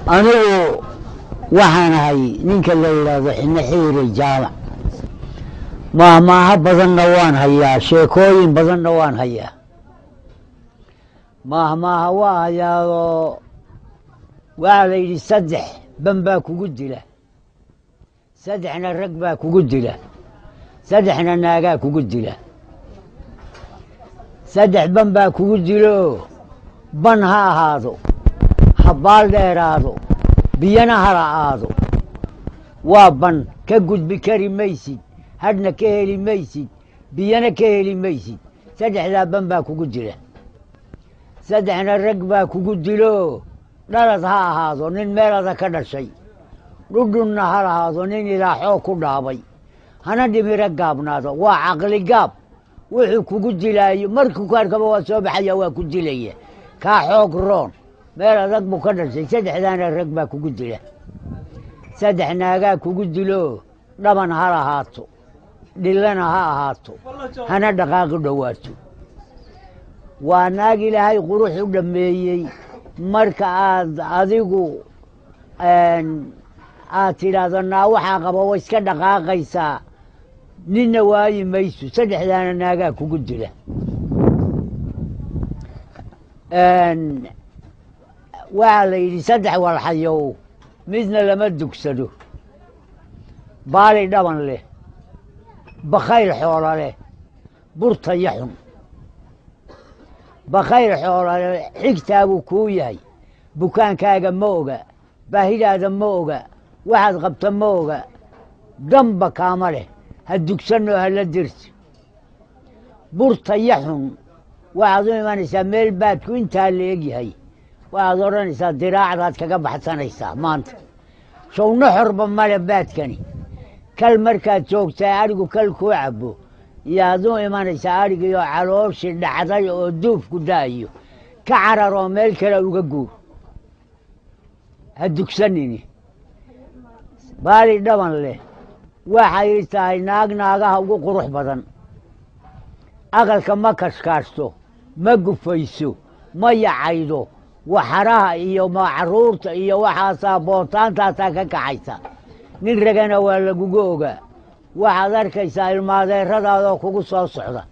Anigu waxaan ahay ninka la yidhaahdo Xine Xiire Jaamac. Maahmaaho badanna waan hayaa, sheekooyin badanna waan hayaa. Maahmaaha waa hayaadoo waxaa la yidhi 3 ban baa kugu dila, 3na rag baa kugu dila, 3na naagaa kugu dila. 3 ban baa kugu dilo, ban ha ahaado, ha baal dheeraado, biyana ha la'aado, waa ban ka gudbi kari maysid, hadhna ka heli maysid, biyana ka heli maysid. 3daa ban baa kugu dila. 3na rag baa kugu dilo, dhalad ha ahaado nin meelada ka dhashay, dhudhunna ha lahaado nin ilaaxoo ku dhaabay, hana dhimiro gaabnaado, waa caqli gaab. Wuxuu kugu dilaayo markuu ku arkaba waa soo baxaya, waa ku dilaya, kaa xoog roon, meel adag buu ka dhashay. 3daana rag baa kugu dila. 3 naagaa kugu dilo, dhaban ha lahaato, dhillana ha ahaato, hana dhaqaaqi dhowaato, waa naag Ilaahay qurux u dhammeeyey. Marka aad adigu aad tidhaahdo naa waxaa qaba, way iska dhaqaaqaysaa, ninna waayi mayso. 3daana naagaa kugu dila. Waxaa la yidhi 3 walxayow midna lama dugsado: baali dhaban leh, bakhayl xoola leh, burta yaxun. Bakhayl xoola leh xigtaabuu kuu yahay, bukaankaaga ma oga, baahidaada ma oga, waxaad qabta ma oga, danba kaama leh, ha dugsanoo hala dirti. Burta yaxun waxaad u imanaysaa meel baadku intaa la egyahay, waxaad odhanaysaa diraacdaad kaga baxsanaysaa maanta, showno xorba male baadkani. Kal markaad joogtaa adhigu kal kuu cabo, yaad u imanaysaa adhigiioo calooshii dhacday oo duufku da'ayo, ka cararoo meel kale uga guur, ha dugsanini. Baali dhaban leh waxay tahay naag naagaha ugu qurux badan, aqalka ma kashkaashto, ma gufayso, ma yacaydo, waxaraha iyo caruurta iyo waxaasaa bootaantaasaa ka kaxaysa, nin ragana waa lagugu ogaa. Waxaad arkaysaa ilmaadeeradaadoo kugu soo socda,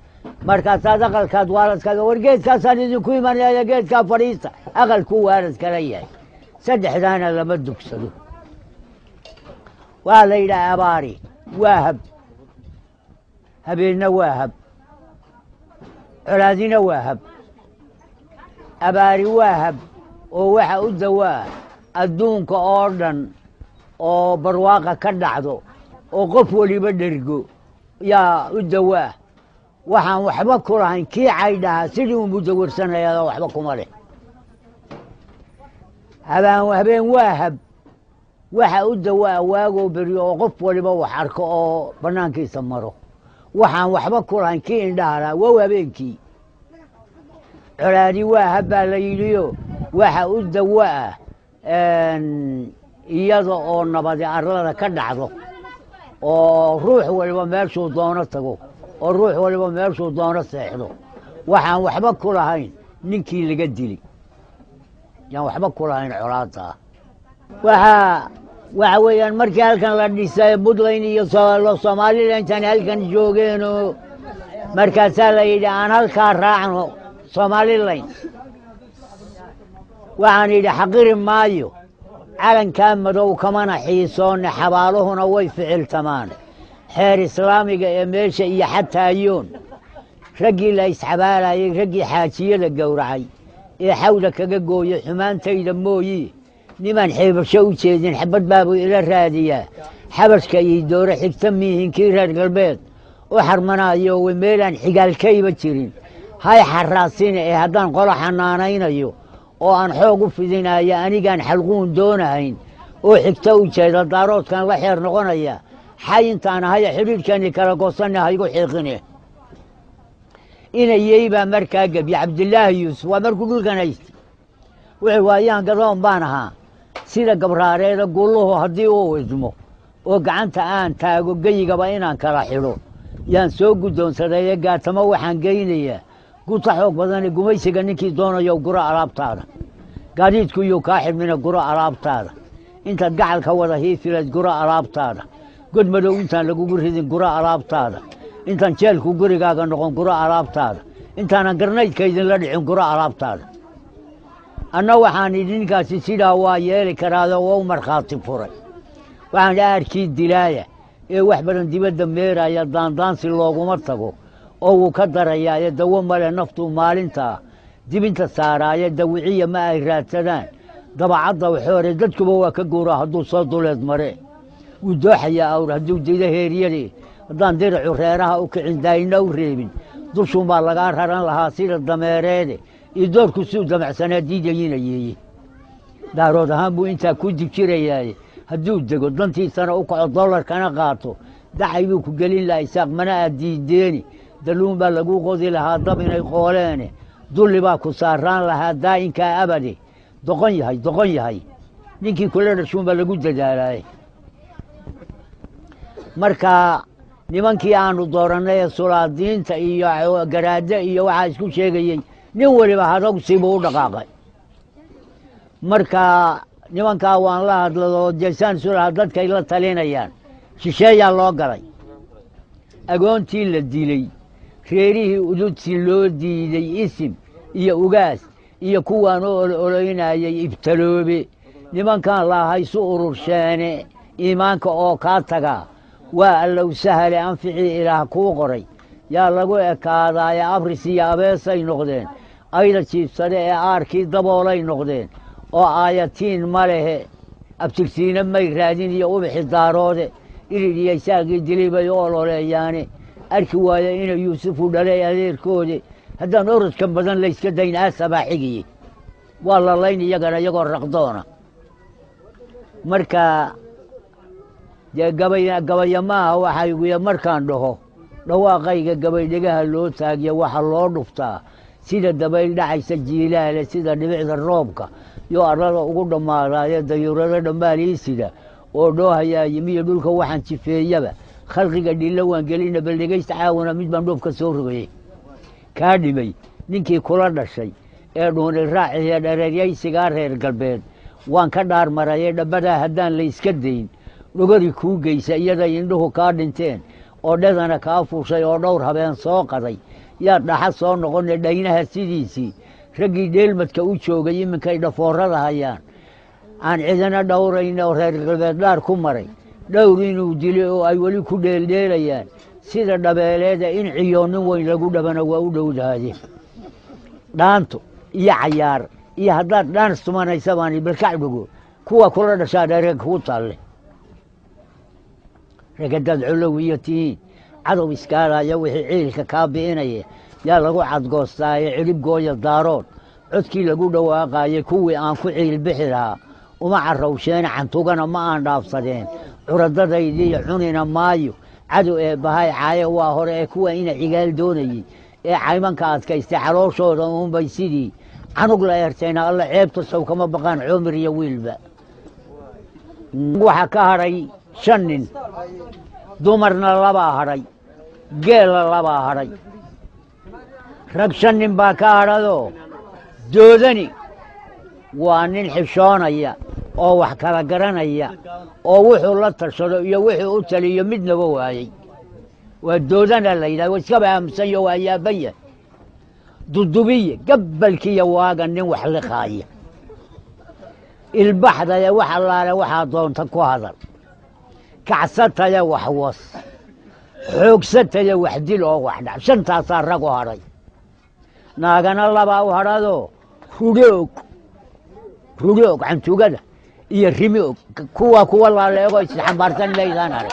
markaasaad aqalkaad waaladkaaga war geedkaasaan idinku imanaya, geedkaa fadhiista, aqalkuu waalad kala yahay. 3daana lama dugsado. Waxaa la yidhaha abaari waa hab, habeenna waa hab, colaadina waa hab. Abaari waa hab oo waxa u dawaa adduunka oo dhan oo barwaaqa ka dhacdo oo qof weliba dhergo yaa u dawaa. Waxaan waxba ku lahayn kii caydhahaa sidii unbuu dawarsanayaa, waxba kuma leh. Habeen waa hab, waxa u dawaa waagoo beryo oo qof waliba wax arko oo bannaankiisa maro. Waxaan waxba ku lahayn kii indhaha lahaa wow habeenkii. Colaadi waa hab baa la yidhiyo, waxa u dawaa iyada oo nabadi arlada ka dhacdo oo ruux waliba meeshuu doono tago oo ruux waliba meeshuu doono seexdo. Waxaan waxba ku lahayn ninkii laga dili yaan waxba ku lahayn colaaddaa. Waxa weeyaan markii halkan la dhisay Puntland iyo Somaliland intaan halkan joogeenoo, markaasaa la yidhi aan halkaa raacno Somaliland. Waxaan yidhi xaqiri maayo calankaa madow, kamana xiisoone, xabaaluhuna way ficiltamaan xeer islaamiga ee meesha iyo xataayoon raggii la isxabaalayay, raggii xaajiyada gowracay ee xawda kaga gooyey xumaantayda mooyi, nimaan xeebasho u jeedin xabad baabuu ila raadiyaa. Xabashka iyo dooro xigta miihin kii reer galbeed u xarmanaayo, w meelaan xigaalkayba jirin hay xaraasine ee haddaan qolo xanaanaynayo oo aan xoog u fidinayo, anigaan xalquun doonahayn oo xigto u jeeda, daaroodkan la xeer noqonaya xay intaan ahay, xidhiidhkani kala goosane haygu xiiqine. Inayey baa markaa gebye Cabdilaahi Yuusuf, waa markuu dhulkan haystay, wuxuu waayaan gadoon baan ahaa sida gabraareeda gulluhu haddii uu idmo oo gacanta aan taago geyigaba inaan kala xidho yaan soo guddoonsaday ee gaatamo waxaan geynayaa guta xoog badane gumaysiga ninkii doonayo guro alaabtaada. Gaadiidku iyuu kaa xidhmina, guro alaabtaada. Intaad gacalka wada hiifileed, guro alaabtaada. God madow intaan lagugu ridin, guro alaabtaada. Intaan jeelku gurigaaga noqon, guro alaabtaada. Intaanan garnaydka idinla dhicin, guro alaabtaada. Anna waxaan idhi, ninkaasi sidaa waa yeeli karaado, waa u markhaati furay. Waxaan idhi, aarkii dilaaya ee wax badan dibadda meeraya daandaansi looguma tago oo wuu ka darayaaye. Dawo male naftuu maalintaa dibinta saaraaye. Dawiciya ma ay raadsadaan dabacadda waxoore, dadkuba waa ka guuraa hadduu soo duleed mare. Wuu dooxayaa awr hadduu diido heeryadii. Haddaan diracu reeraha u kicin, daayina u reebin, dushuunbaa lagaa raran lahaa sida dameereede. Iyo doorku suu damacsanaa diidayinayeeye. Daarood ahaan buu intaa ku dib jirayaaye. Hadduu dego, dantiisana u kaco, dollarkana qaato, dacay buu ku gelin lahaa Isaaq, mana aad diideeni. Dalluun baa lagu qodi lahaa dab inay qooleene. Dulli baa ku saaraan lahaa daa'inkaa abade. Doqon yahay, doqon yahay, ninkii kula dhashuun baa lagu dadaalaaye. Marka nimankii aanu doorannay ee sulaadiinta iyo garaadde iyo waxaa isku sheegayey, nin waliba hadogsi buu u dhaqaaqay. Marka nimankaa waan la hadladoo desaan sulaha dadkay la talinayaan. Shisheeyaa loo galay, agoontii la dilay, reerihii ududsi loo diiday, isim iyo ugaas iyo kuwaan u ololoynayay ibtaloobe. Nimankaan laahaysu urursheene, iimaanka oo kaa tagaa waa allow sahale. Anficii Ilaah kuu qoray yaa lagu ekaadaaye. Abris iyo abeesay noqdeen, ayda jiibsade ee aarkii daboolay noqdeen oo aayatiin ma lehe. Abtirsiina may raadin iyo ubixi daaroode. Irid iyo Isaaqii dilay bay u ololeeyaane. Arki waaya ina Yuusufu dhalay adeerkoode. Haddaan orodka badan layska dayn, aasabaa xigiye, waa la layn iyagana iyagoo raqdoona. Marka dee gabay gabaya maaha waxayguya. Markaan dhaho dhawaaqayga gabaydhegaha loo taagiya, waxa loo dhuftaa sida dabayl dhacaysa jiilaale, sida dhibicda roobka yoo arlada ugu dhammaadaaye. Dayuurado dhammaaliisida oo dhoohayaa yimiyo dhulka waxaan jifeeyaba, khalqiga dhilla waan gelina. Bal dhegaysta caawana, mid baan dhoofka soo rogayay. Kaa dhimay ninkii kula dhashay ee dhuuni raaciya dhareeryaysigaa reer galbeed waan ka dhaarmarayay. Dhabbadaa haddaan layska dayn, dhogori kuu geysa iyaday indhuhu kaa dhinteen oo dhedana kaa fuushay oo dhowr habeen soo qaday, yaa dhaxa soo noqone dhaynaha sidiisii. Raggii dheelmadka u joogay iminkay dhafoorada hayaan, aan cidina dhowrayn oo reer galbeed dhaar ku maray dhowr inuu dilay oo ay weli ku dheeldheelayaan sida dhabeeleeda. In ciyo nin weyn lagu dhabana waa u dhowdaade. Dhaanto iyo cayaar iyo haddaad dhaan tumanaysa baan balkac dhugo, kuwa kula dhashaa dhereeg kuu taalle. Rag haddaad colow iyo tihiin, cadow iskaadaya wixii ciilka kaa bi'inaya yaa lagu cadgoostaaye. Cidhib gooya daarood codkii lagu dhawaaqaayey, kuwii aan ku ciil bixi lahaa uma carrawsheene. Cantugana ma aan dhaafsadeen curadadaydiiyo, cunina maayo cadow ee bahay caaye waa hore ee kuwa ina Cigaal doonayey ee caymanka adkaystay calooshooda uunbay sidii canug la eertayna. Alla ceebta sow kama baqaan coomir iyo wiilba. Waxaa ka hadhay 5 nin, dumarna labaa hadhay, geella labaa hadhay. Rag 5 nin baa ka hadhadoo Doodani waa nin xishoonaya oo wax kala garanaya oo wuxuu la tashado iyo wuxuu u taliyo midnaba waayey. Waa Doodana la yidhahda, waa iskaba aamusanyo, waa yaabanya. Dudubiye gabbalkiiyo waaga nin wax liqaaya. Ilbaxdaya, wax allaale waxaa doonta ku hadal. Kacsataya, wax was xoogsataya, wax dil oo wax dhac. Shantaasaa rag u hadhay. Naagana labaa u hadhadoo Rudhoog, Rudhoog cantugada iyo Rimi Og, kuwa kuwa laaleego isxambaarsan laydaan arag.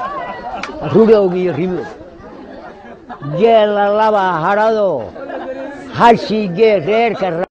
Rudhoog iyo Rimi Og. Geela labaa hadhadoo hashii geel reerka.